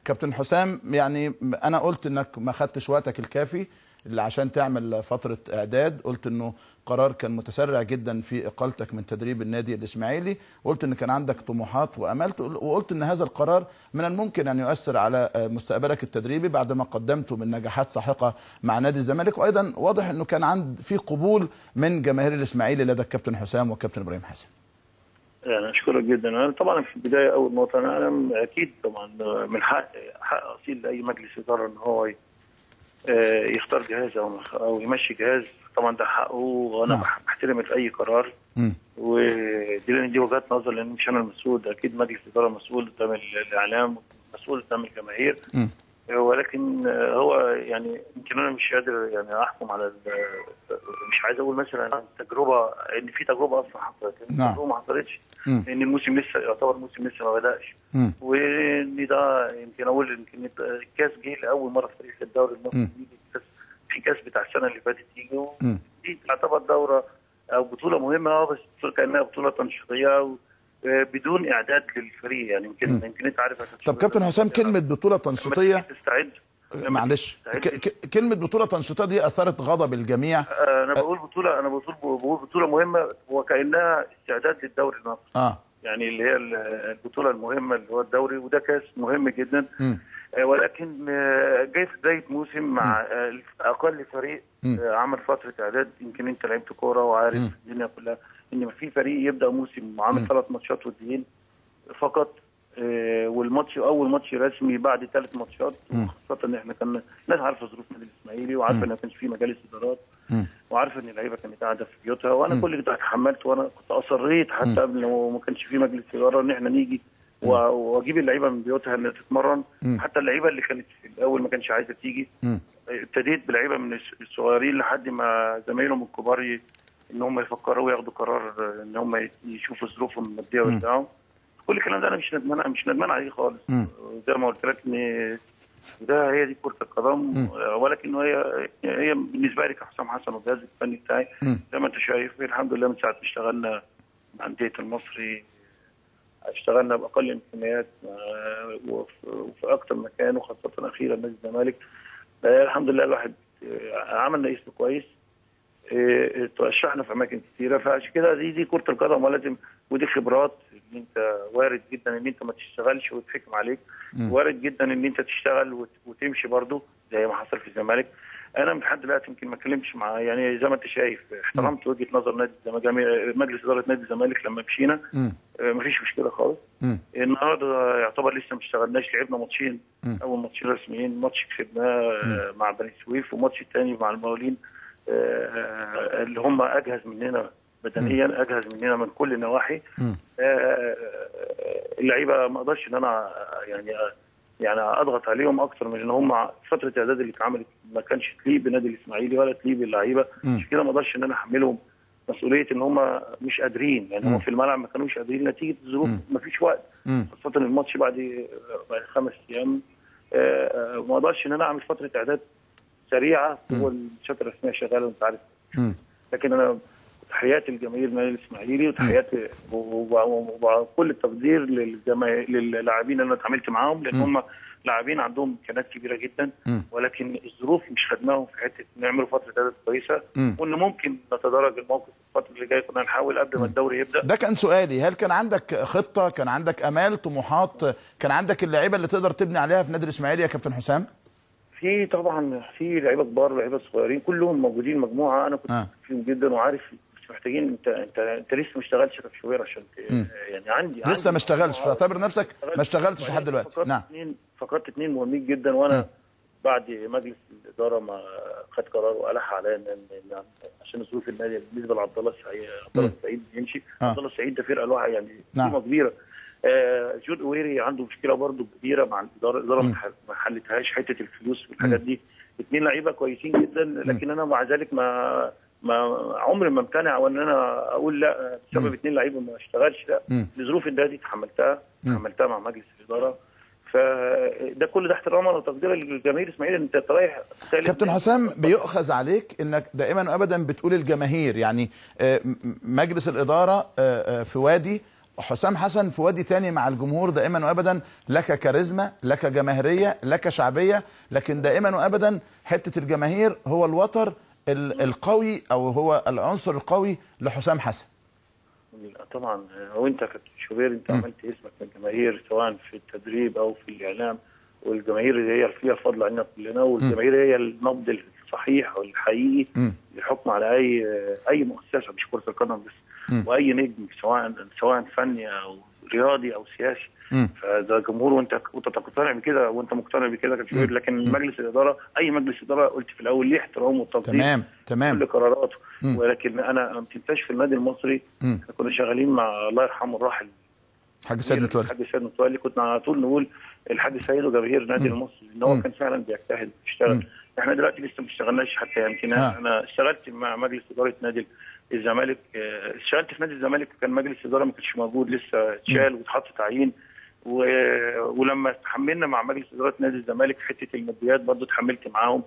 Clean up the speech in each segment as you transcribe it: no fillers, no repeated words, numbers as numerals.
كابتن حسام، يعني انا قلت انك ما خدتش وقتك الكافي اللي عشان تعمل فترة اعداد، قلت انه قرار كان متسرع جدا في اقالتك من تدريب النادي الاسماعيلي، قلت ان كان عندك طموحات وامال، وقلت ان هذا القرار من الممكن ان يؤثر على مستقبلك التدريبي بعد ما قدمته من نجاحات ساحقة مع نادي الزمالك، وايضا واضح انه كان عند في قبول من جماهير الاسماعيلي لدى الكابتن حسام والكابتن ابراهيم حسن. يعني اشكرك جدا. انا طبعا في البداية اول نقطة، انا اكيد طبعا من حق اصيل لاي مجلس ادارة ان هو يختار جهاز او يمشي جهاز، طبعا ده حقه وانا بحترم في اي قرار، ودي لان دي وجهات نظر، لان مش انا المسؤول، ده اكيد مجلس ادارة مسؤول قدام الاعلام، مسؤول قدام الجماهير، ولكن هو يعني يمكن انا مش قادر يعني احكم على، مش عايز اقول مثلا تجربه ان في تجربه اصلا حصلت، التجربة ما حصلتش لان الموسم لسه يعتبر الموسم لسه ما بداش، وان ده يمكن اقول يمكن الكاس جه لاول مرة في تاريخ الدوري المصري، في كاس بتاع السنة اللي فاتت يجي، دي تعتبر دوره او بطوله مهمة، بس كانها بطوله تنشيطيه بدون اعداد للفريق، يعني يمكن انت عارف. طب كابتن حسام، كلمة بطوله تنشيطيه تستعد، معلش، كلمة بطوله تنشيطيه دي اثارت غضب الجميع. انا بقول بطوله، انا بقول بطوله مهمة وكانها استعداد للدوري المصري، يعني اللي هي البطولة المهمة اللي هو الدوري، وده كاس مهم جدا، ولكن جاي في بداية موسم مع اقل فريق عمل فترة اعداد. يمكن انت لعبت كورة وعارف الدنيا كلها ان في فريق يبدا موسم وعامل 3 ماتشات وديين فقط، والماتش اول ماتش رسمي بعد 3 ماتشات، وخاصة ان احنا كنا الناس عارفه ظروف النادي الاسماعيلي، وعارفه ان ما كانش فيه مجالس ادارات، وعارفه ان اللعيبة كانت قاعدة في بيوتها، وانا كل ده اتحملت، وانا كنت اصريت حتى قبل ما كانش فيه مجلس ادارة ان احنا نيجي واجيب اللعيبة من بيوتها ان تتمرن، حتى اللعيبة اللي كانت في الاول ما كانش عايزه تيجي، ابتديت بلعيبه من الصغيرين لحد ما زمايلهم الكبار ان هم يفكروا وياخدوا قرار ان هم يشوفوا ظروفهم المادية وبتاعهم. كل الكلام ده انا مش ندمان عليه خالص، زي ما قلت لك ان ده هي دي كره القدم، ولكن هي بالنسبة لي كحسام حسن والجهاز الفني بتاعي زي ما انت شايف الحمد لله من ساعة ما اشتغلنا مع اندية المصري اشتغلنا باقل الامكانيات وفي اكتر مكان، وخاصة اخيرا نادي الزمالك. الحمد لله الواحد عملنا اسم كويس، ترشحنا في اماكن كثيرة، فعشان كده دي كره القدم، ولازم ودي خبرات ان انت وارد جدا ان انت ما تشتغلش ويتحكم عليك، وارد جدا ان انت تشتغل وتمشي برضه زي ما حصل في الزمالك. انا من لحد دلوقتي يمكن ما اتكلمتش مع، يعني زي ما انت شايف احترمت وجهه نظر نادي الزمالك، مجلس ادارة نادي الزمالك لما مشينا ما فيش مشكلة خالص. النهارده يعتبر لسه ما اشتغلناش، لعبنا ماتشين، اول ماتشين رسميين، ماتش كسبناه مع بني سويف، وماتش الثاني مع المقاولين اللي هم اجهز مننا بدنيا، اجهز مننا من كل النواحي. اللعيبة ما اقدرش ان انا يعني اضغط عليهم اكتر من ان هم فترة الاعداد اللي اتعملت ما كانش تليق بنادي الاسماعيلي ولا تليق باللعيبه، عشان كده ما اقدرش ان انا احملهم مسؤولية ان هم مش قادرين، يعني هم في الملعب ما كانوش قادرين نتيجة الظروف، ما فيش وقت، خاصة الماتش بعد 5 ايام. ما اقدرش ان انا اعمل فترة اعداد سريعة هو الماتشات الرسمية شغالة وانت عارف. لكن انا تحياتي لجماهير النادي الاسماعيلي، وتحياتي وكل التقدير للاعبين اللي انا اتعاملت معاهم، لان هم لاعبين عندهم امكانيات كبيرة جدا، ولكن الظروف مش خدناهم في حتة نعملوا فترة اعداد كويسة، وان ممكن نتدرج الموقف الفترة اللي جاية، كنا نحاول قبل ما الدوري يبدا. ده كان سؤالي، هل كان عندك خطه، كان عندك امال، طموحات، كان عندك اللعيبة اللي تقدر تبني عليها في نادي الاسماعيلي يا كابتن حسام؟ في طبعا في لعيبة كبار ولاعيبه صغيرين كلهم موجودين، مجموعة انا كنت فيهم جدا وعارف، مش محتاجين. انت لسه ما اشتغلتش في شوير عشان يعني عندي لسه ما اشتغلش، فاعتبر نفسك ما اشتغلتش لحد دلوقتي. نعم، فقدت 2 مهمين جدا، وانا بعد مجلس الادارة ما خد قرار والح عليا ان عشان ظروف النادي بالنسبة لعبد الله السعيد، عبد الله السعيد يمشي. عبد الله السعيد ده فرقه لوحده يعني قيمة كبيرة. جود اويري عنده مشكلة برضه كبيرة مع الادارة، الادارة ما حلتهاش حتة الفلوس والحاجات دي. 2 لعيبة كويسين جدا، لكن انا مع ذلك ما عمري ما امتنع وان انا اقول لا بسبب 2 لعيبة ما اشتغلش، لا، لظروف النادي تحملتها مع مجلس الادارة. فده كل ده احتراما وتقديرا للجماهير الاسماعيلي. انت رايح كابتن حسام، بيؤخذ عليك انك دائما وابدا بتقول الجماهير، يعني مجلس الادارة في وادي حسام حسن في وادي تاني مع الجمهور دائما وابدا، لك كاريزما، لك جماهيرية، لك شعبية، لكن دائما وابدا حتة الجماهير هو الوتر القوي او هو العنصر القوي لحسام حسن. طبعا وانت كابتن شوبير انت عملت اسمك من الجماهير سواء في التدريب او في الاعلام، والجماهير هي فيها فضل علينا كلنا، والجماهير هي النبض الصحيح والحقيقي للحكم على اي مؤسسة، مش كره القدم بس، واي نجم سواء فني او رياضي او سياسي. فده جمهور، وانت تقتنع بكده وانت مقتنع بكده كابتن شوبير. لكن مجلس الادارة، اي مجلس ادارة قلت في الاول ليه احترامه والتقدير، تمام تمام، كل قراراته. ولكن انا ما تنساش في النادي المصري احنا كنا شغالين مع الله يرحمه الراحل الحاج سيد متولي، الحاج سيد متولي، كنا على طول نقول الحاج سيد وجماهير النادي المصري ان هو كان فعلا بيجتهد وبيشتغل. احنا دلوقتي لسه ما اشتغلناش حتى، يمكن انا اشتغلت مع مجلس ادارة نادي الزمالك، اشتغلت في نادي الزمالك وكان مجلس ادارة ما كانش موجود لسه، اتشال واتحط تعيين، ولما تحملنا مع مجلس ادارة نادي الزمالك حتة الماديات برضه اتحملت معاهم،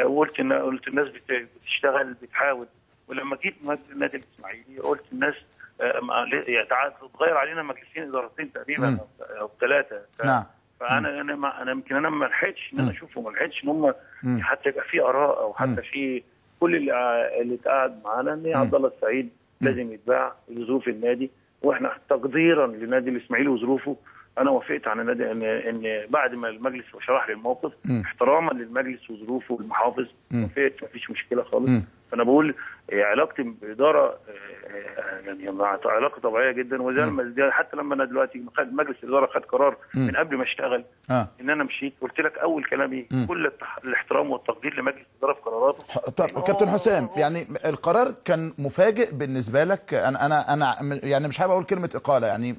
وقلت ان قلت الناس بتشتغل بتحاول. ولما جيت نادي الاسماعيلي قلت الناس يعني اتغير علينا مجلسين ادارتين تقريبا او ثلاثة. نعم. فانا انا انا يمكن انا ما لحقتش ان انا اشوفهم، ما لحقتش ان هم حتى يبقى في اراء او حتى في كل اللي اتقعد معانا ان عبد الله السعيد لازم يتباع لظروف النادي، واحنا تقديرا لنادي الاسماعيلي وظروفه انا وافقت على النادي ان بعد ما المجلس شرح لي الموقف احتراما للمجلس وظروفه والمحافظ وافقت، مفيش مشكلة خالص. فانا بقول علاقتي بادارة يعني علاقة طبيعية جدا، وزي ما حتى لما انا دلوقتي مجلس الادارة خد قرار من قبل ما اشتغل ان انا مشيت، قلت لك اول كلامي كل الاحترام والتقدير لمجلس الادارة في قراراته. طب كابتن حسام، يعني القرار كان مفاجئ بالنسبة لك؟ انا انا يعني مش حابب اقول كلمة اقاله، يعني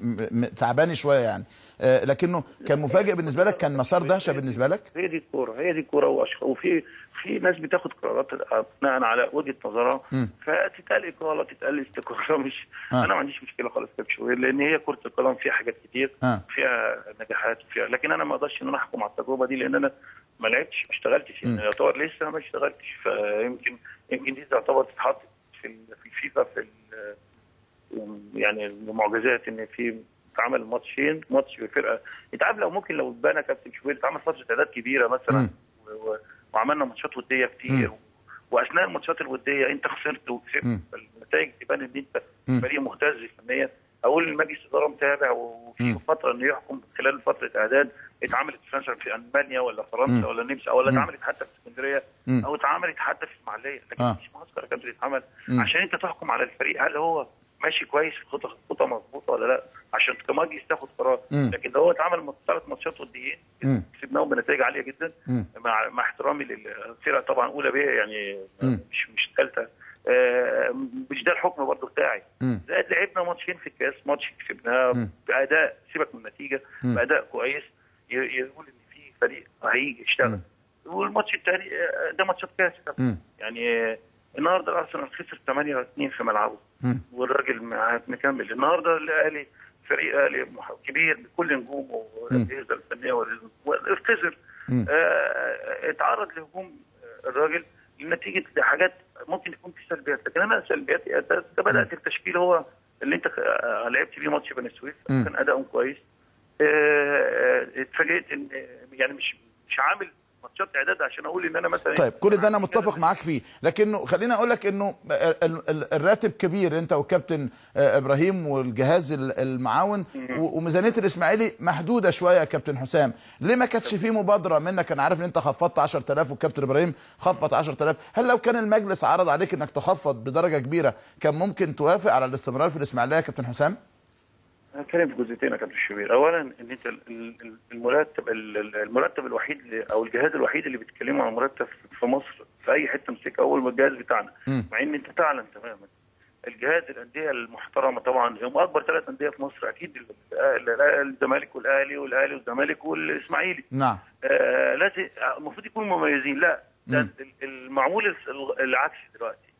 تعباني شوية يعني، لكنه كان مفاجئ بالنسبة لك، كان مسار دهشة بالنسبة لك؟ هي دي الكورة، هي دي الكورة، وفي ناس بتاخد قرارات بناء على وجهه نظرها، فتتقال اقاله تتقال استقالة، مش انا ما عنديش مشكلة خالص كابتن شوبير، لان هي كره القدم فيها حاجات كتير، فيها نجاحات وفيها، لكن انا ما اقدرش ان انا احكم على التجربة دي لان انا ما لعبتش، ما اشتغلتش، يعني يعتبر لسه ما اشتغلتش، فيمكن دي تعتبر تتحط في الفيفا في يعني المعجزات ان في اتعمل ماتشين، ماتش بفرقة انت عارف، لو ممكن لو اتبنى كابتن شوبير اتعمل فترة اعداد كبيرة مثلا وعملنا ماتشات وديه كتير، واثناء الماتشات الودية انت خسرت وكسبت، النتائج تبان ان انت فريق مهتز فنيا. اقول المجلس الادارة متابع وفي فترة انه يحكم خلال فترة اعداد اتعملت مثلا في المانيا ولا فرنسا ولا النمسا، ولا اتعملت حتى في اسكندرية او اتعملت حتى في اسماعيليه، لكن مفيش معسكر كابتن يتعمل عشان انت تحكم على الفريق هل هو ماشي كويس في خطه مظبوطة ولا لا، عشان كمجلس تاخد قرار. لكن ده هو اتعمل 3 ماتشات وديين كسبناهم بنتائج عالية جدا، مع احترامي للفرقة طبعا اولى بيه يعني مش ثالثة، مش ده الحكم برضه بتاعي. زائد لعبنا ماتشين في الكاس، ماتش كسبناه باداء، سيبك من النتيجة، باداء كويس يقول ان في فريق هيجي يشتغل، والماتش الثاني ده ماتشات كاس يعني. النهارده الارسنال خسر 8-2 في ملعبه والراجل مكمل. النهارده الاهلي فريق اهلي كبير بكل نجومه والاجهزة الفنية خسر، اتعرض لهجوم الراجل نتيجة حاجات ممكن يكون في سلبيات، لكن انا سلبياتي بدات التشكيل هو اللي انت لعبت بيه ماتش بني سويف كان اداؤهم كويس. اتفاجئت ان يعني مش عامل ماتشات اعداد عشان اقول ان انا مثلا. طيب كل ده انا متفق معاك فيه، لكنه خليني اقول لك انه الراتب كبير، انت والكابتن ابراهيم والجهاز المعاون، وميزانيه الاسماعيلي محدودة شوية يا كابتن حسام، ليه ما كانتش فيه مبادرة منك؟ انا عارف ان انت خفضت 10000 والكابتن ابراهيم خفض 10000، هل لو كان المجلس عرض عليك انك تخفض بدرجة كبيرة كان ممكن توافق على الاستمرار في الاسماعيلية يا كابتن حسام؟ هتكلم في جزئيتين يا كابتن شوبير. اولا ان انت المرتب الوحيد او الجهاز الوحيد اللي بيتكلموا عن مرتب في مصر في اي حتة مسكها اول ما الجهاز بتاعنا، مع ان انت تعلم تماما الجهاز الاندية المحترمة طبعا هم اكبر 3 اندية في مصر اكيد، الزمالك والاهلي والاهلي والزمالك والاسماعيلي. نعم. لازم المفروض يكونوا مميزين، لا ده المعمول العكس دلوقتي.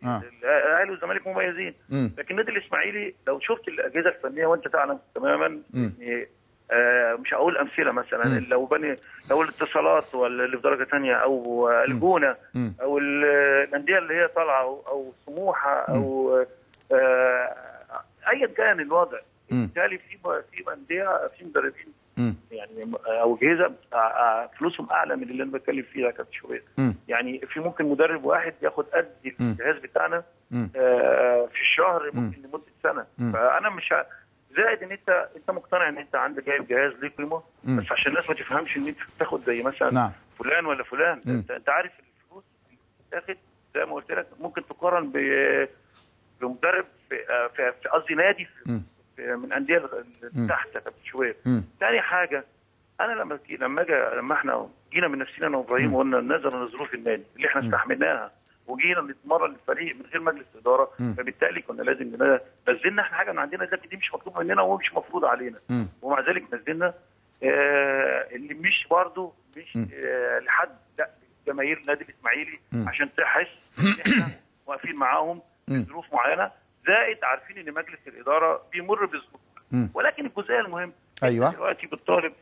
الاهلي والزمالك مميزين، لكن النادي الاسماعيلي لو شفت الاجهزة الفنية وانت تعلم تماما، مش هقول امثلة مثلا، لو الاتصالات ولا اللي في درجه ثانية او الجونه او الاندية اللي هي طالعه او سموحه او ايا كان الوضع، بالتالي في اندية، في مدربين يعني او اجهزة فلوسهم اعلى من اللي انا بتكلم فيه ده يا كابتن شوبير. يعني في ممكن مدرب واحد ياخد قد الجهاز بتاعنا في الشهر ممكن لمدة سنة. فانا مش زائد ان انت مقتنع ان انت عندك جايب جهاز ليه قيمة، بس عشان الناس ما تفهمش ان انت بتاخد زي مثلا نعم. فلان ولا فلان. انت عارف الفلوس اللي بتاخد زي ما قلت لك ممكن تقارن بمدرب في قصدي نادي من اندية تحت يا كابتن شوبير. ثاني حاجة، انا لما احنا جينا من نفسنا انا وابراهيم وقلنا نظرا لظروف النادي اللي احنا استحملناها وجينا نتمرن الفريق من غير مجلس ادارة، فبالتالي كنا لازم نزلنا احنا حاجة من عندنا، لكن دي مش مطلوبه مننا ومش مفروض علينا، ومع ذلك نزلنا اللي مش برضه مش لحد، لا جماهير النادي الاسماعيلي عشان تحس ان احنا واقفين معاهم في ظروف معينة، زائد عارفين ان مجلس الادارة بيمر بظروف. ولكن الجزئية المهم، ايوه دلوقتي بتطالب،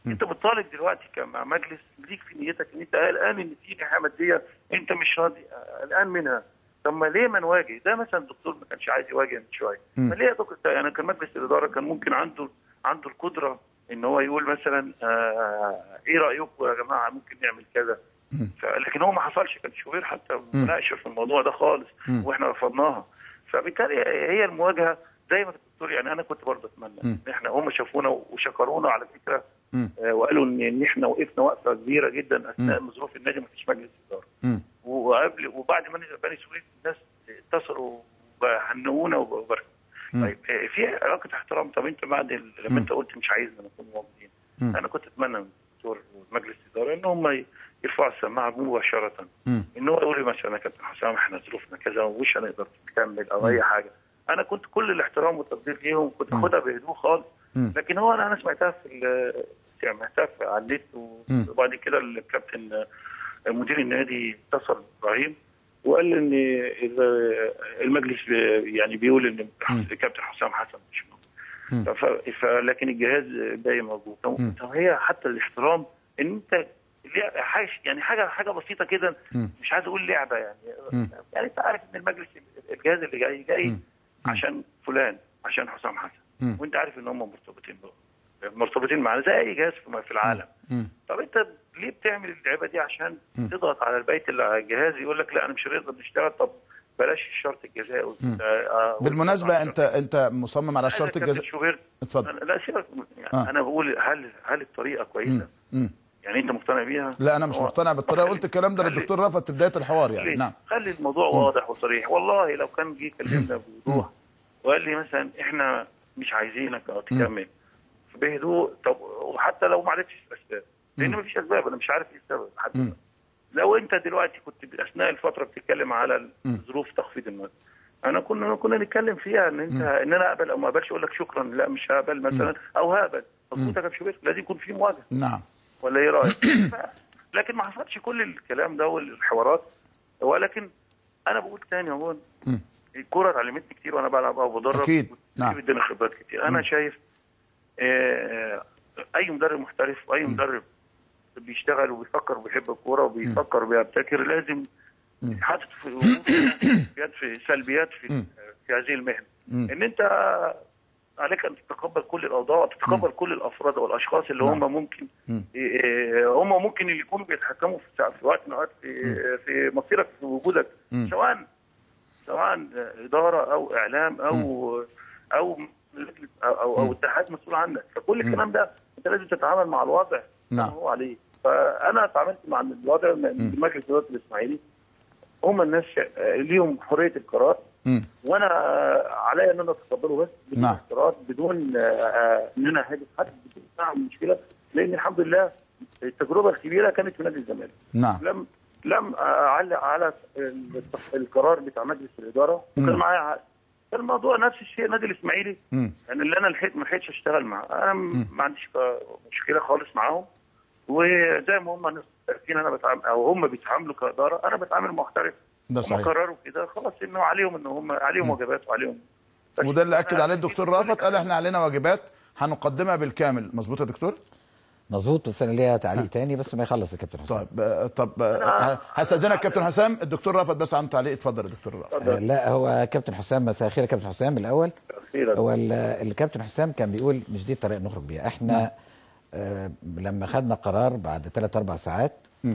انت بتطالب دلوقتي كمجلس ليك في نيتك ان انت قلقان ان في ناحية مادية انت مش راضي قلقان منها. طب ما ليه ما نواجه؟ ده مثلا الدكتور ما كانش عايز يواجه من شوية. ما ليه يا دكتور؟ يعني كان مجلس الادارة كان ممكن عنده القدرة ان هو يقول مثلا ايه رايكم يا جماعة ممكن نعمل كذا، لكن هو ما حصلش. كان شوبير حتى مناقشة في الموضوع ده خالص واحنا رفضناها. فبالتالي هي المواجهة زي ما الدكتور، يعني انا كنت برضه اتمنى ان احنا هم شافونا وشكرونا على فكرة، وقالوا ان احنا وقفنا وقفه كبيرة جدا اثناء ظروف النادي ما فيش مجلس ادارة. وقبل وبعد ما نزل بني سويف الناس اتصلوا وهنونا وباركوا. طيب في علاقة احترام. طب انت بعد لما انت قلت مش عايزنا نكون موجودين، انا كنت اتمنى من الدكتور ومجلس الادارة ان هم يرفعوا السماعة مباشرة، ان هو يقول لي مثلا يا كابتن حسام احنا ظروفنا كذا ومش هنقدر نكمل او اي حاجة. انا كنت كل الاحترام والتقدير ليهم كنت اخدها بهدوء خالص، لكن هو انا سمعتها في على النت، وبعد كده الكابتن مدير النادي اتصل بابراهيم وقال ان المجلس يعني بيقول ان الكابتن حسام حسن مش موجود، لكن الجهاز باقي موجود. طب هي حتى الاحترام ان انت يعني حاجة بسيطة كده، مش عايز اقول لعبه يعني، يعني انت عارف ان المجلس الجهاز اللي جاي عشان فلان، عشان حسام حسن، وانت عارف ان هم مرتبطين معنا زي اي جهاز في العالم. طب انت ليه بتعمل اللعبة دي؟ عشان تضغط على البيت اللي على الجهاز يقول لك لا انا مش هنقدر نشتغل، طب بلاش الشرط الجزائي. بالمناسبة انت مصمم على الشرط الجزائي؟ اتفضل. لا سيبك يعني انا بقول هل الطريقة كويسة؟ يعني انت مقتنع بيها؟ لا انا مش مقتنع بالطريقة، قلت الكلام ده للدكتور رفعت في بداية الحوار يعني. نعم، خلي الموضوع واضح وصريح. والله لو كان جه كلمنا بوضوح وقال لي مثلا احنا مش عايزينك او تكمل بهدوء، طب وحتى لو ما عرفتش الاسباب، لان ما فيش اسباب، انا مش عارف ايه السبب لحد. لو انت دلوقتي كنت اثناء الفترة بتتكلم على ظروف تخفيض المادة، انا كنا نتكلم فيها ان انت ان انا اقبل او ما اقبلش، اقول لك شكرا لا مش هقبل مثلا او هقبل. مظبوط يا كابتن شوبير، لازم يكون في مواجهة. نعم، ولا ايه رايك؟ لكن ما حصلش كل الكلام ده والحوارات. ولكن انا بقول تاني اهو، الكورة اتعلمتني كتير وانا بلعب او بدرب، اكيد نعم، اداني خبرات كتير. انا شايف اي مدرب محترف واي مدرب بيشتغل وبيفكر وبيحب الكورة وبيفكر وبيبتكر لازم حاطط في سلبيات في هذه المهنة، ان انت عليك ان تتقبل كل الاوضاع وتتقبل كل الافراد والاشخاص اللي هم ممكن هم ممكن اللي يكونوا بيتحكموا في وقت من الاوقات في مصيرك في وجودك، سواء ادارة او اعلام او او او او اتحاد مسؤول عنك. فكل الكلام ده انت لازم تتعامل مع الوضع نعم هو عليه. فانا اتعاملت مع الوضع من مجلس ادارة الاسماعيلي، هم الناس ليهم حرية القرار، وانا عليا ان انا اتقبله بس بدون اعتراض، بدون ان انا هاجم حد، بدون اعمل مشكلة، لان الحمد لله التجربة الكبيرة كانت في نادي الزمالك. نعم، لم اعلق على القرار بتاع مجلس الادارة، وكان معايا عقد. الموضوع نفس الشيء نادي الاسماعيلي، يعني اللي انا لحقت ما لحقتش اشتغل معاه، انا ما عنديش مشكلة خالص معاهم، وزي ما هم عارفين انا بتعامل او هم بيتعاملوا كادارة، انا بتعامل محترف. ده صحيح. هم قرروا كده خلاص، انه عليهم ان هم عليهم واجبات وعليهم، وده اللي اكد عليه الدكتور رافت، قال احنا علينا واجبات هنقدمها بالكامل. مظبوط يا دكتور؟ مظبوط، بس انا ليا تعليق تاني بس ما يخلص الكابتن حسام. طيب هستاذنك كابتن حسام، الدكتور رافت بس عنده تعليق. اتفضل يا دكتور رافت. لا هو كابتن حسام، مساء الخير يا كابتن حسام. الاول خيرا. هو الكابتن حسام كان بيقول مش دي الطريقة نخرج بيها احنا. لما خدنا قرار بعد 3-4 ساعات.